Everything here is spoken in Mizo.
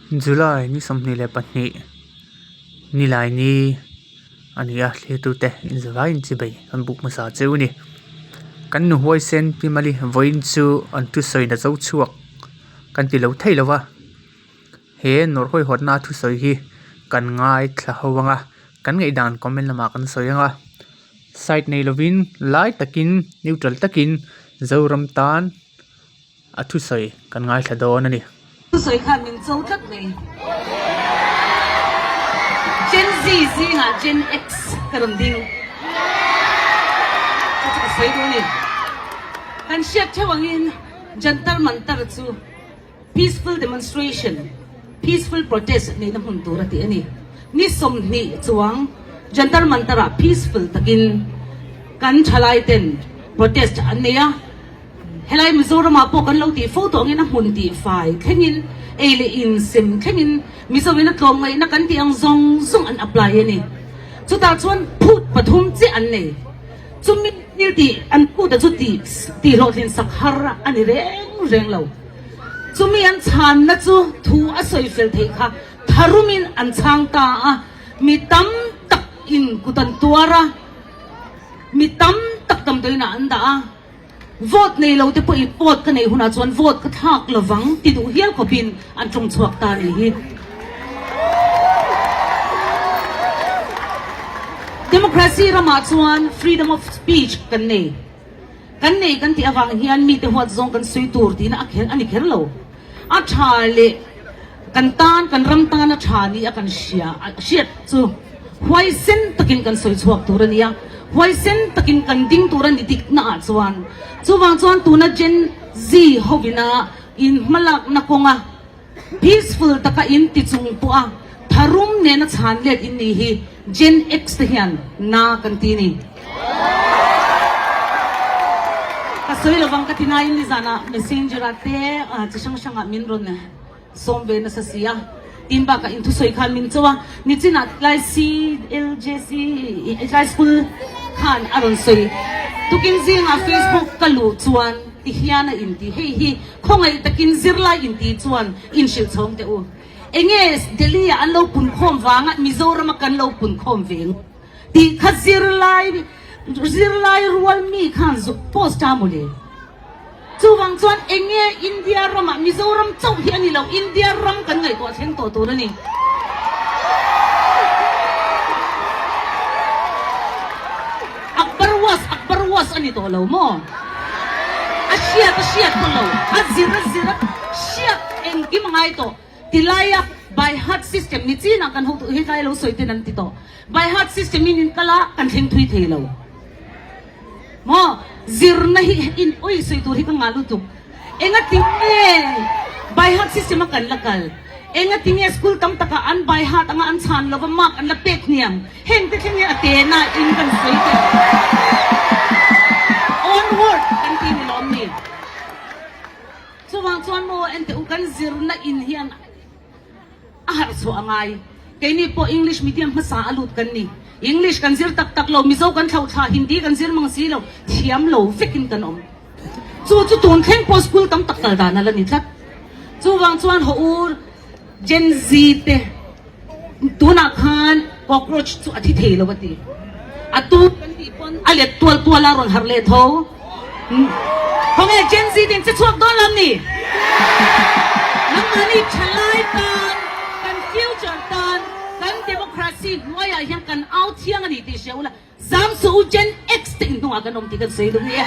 July ni 22 nilai ni a ni a thlirtute inzavaiin chibei an buk hmasa cheu a ni. Kan nu huaisen Pi Mali vawiin chu an thusawi na zo chhuak kan ti lo thei lo va, he nawrh hawihhawtna thusawi hi kan ngaithla ho ang a, kan ngaihdan comment lamah kan sawi ang a, side nei lovin lai takin neutral takin Zoram tan. A thusawi kan ngaithla dawn a ni. Thusawi khan min cho tlat mai. Gen Z zingah Gen X ka rawn ding. Chu chu ka sawi duh a ni. Kan hriat theuh angin Jantar Mantar chu peaceful demonstration, peaceful protest neihna hmun tur a tih a ni. Ni 20 chuang Jantar Mantar-ah peaceful takin kan thalaiten protest an nei a. Helai Mizoramah pawh kan lo tih fo tawh angin a hmun tih fai thlengin ei leh in sem thlengin Mizoin a tlawmngaihna kan tih ang zawng zawng an apply a ni. Chutah chuan phut pathum chiah an nei. Chumi thil tih an phut a chu tih tih hlawhtlin sak har a ni reng reng lo. Chumi an chhanna chu thu a sawi fel theih kha tharumin an chhang ta a, mi tam tak in kut an tuar a, mi tam tak damdawiinah an dah a. Vote nei lo te pawhin vote ka neih hunah chuan vote ka thlak lovang ti duh hial khawpin an tawng chhuak ta a nih hi. Democracy ramah chuan freedom of speech kan nei. Kan nei kan tih avang hian mite huat zawng kan sawi tur tihna a kher a ni kher lo. A tha leh kan tan kan ram tan a tha ni a kan hria hriat chu huaisen takin kan sawi chhuak tur a ni a, huaisen takin kan ding tur a ni dikna ah chuan. Chuvang chuan tuna Gen Z hovina in hmalakna kawnga peaceful taka in ti chung pawh a tharum nena chhan let in ni hi Gen X te hian na kan ti ni. Ka sawi lovang ka ti nain nizanah messenger ah te chi hrang hrangah min rawn sawm ve nasa si a, tin bakah in thusawi khan min cho a, nichinah tlai CLJC tlai school khan a rawn sawi. Tukin zingah Facebook ka luh chuan ti hian a inti, hei hi khawngaih takin zirlai inti chuan inhrilh chhawng teh u. Enge Delhi ah an lo punkhawm vanga Mizoram a kan lo punkhawm ve ngawt tih kha zirlai zirlai rual mi khan zuk post a mawle. Chuvang chuan enge India ramah Mizoram chauh hi a ni lo, India ram kan ngaihtuah thleng tawh tur a ni. Akbar was Akbar was a ni tawh lo maw? A hriat a hriat pawh lo, a zir a zir a hriat engkim a ngai tawh. Tilaia by heart system ni chinah kan hotu hetlai lo sawi ten an ti tawh. By heart system in in kal a, kan thleng thui thei lo. Maw? Zirna hi in awi sawi tur hi ka ngah lutuk. Enga tinge by heart system a kan la kal? Enga tinge school tam takah an by heart anga an chhan lova mark an la pek hniam? Heng te thleng hian a tena in kan sawi teh. Onward kan ti ni lawm ni? Chuvang chuan maw enteh u kan zirna in hian a harh chhuah a ngai. Keini pawh English medium hmasa a lut kan ni. English kan zir tak tak lo, Mizo kan thlauh thla, Hindi kan zir mang si lo, thiam lo vekin kan awm. Chu chu tun thleng pawh school tam tak kal dan a la ni tlat. Chuvang chuan haw u Gen Z te tunah khan cockroach chu a thi thei lo a ti. A tu kan tih pawn a let tual tual a rawn harh leh tho. Khawnge Gen Z te in che chhuak dawn lam ni? Nangmahni thalai tan, kan future tan, kan democracy hnuaiah hian kan au thiang a ni tih hria ula, Zam suh u Gen X te in hnungah kan awm tih kan sawi duh nge.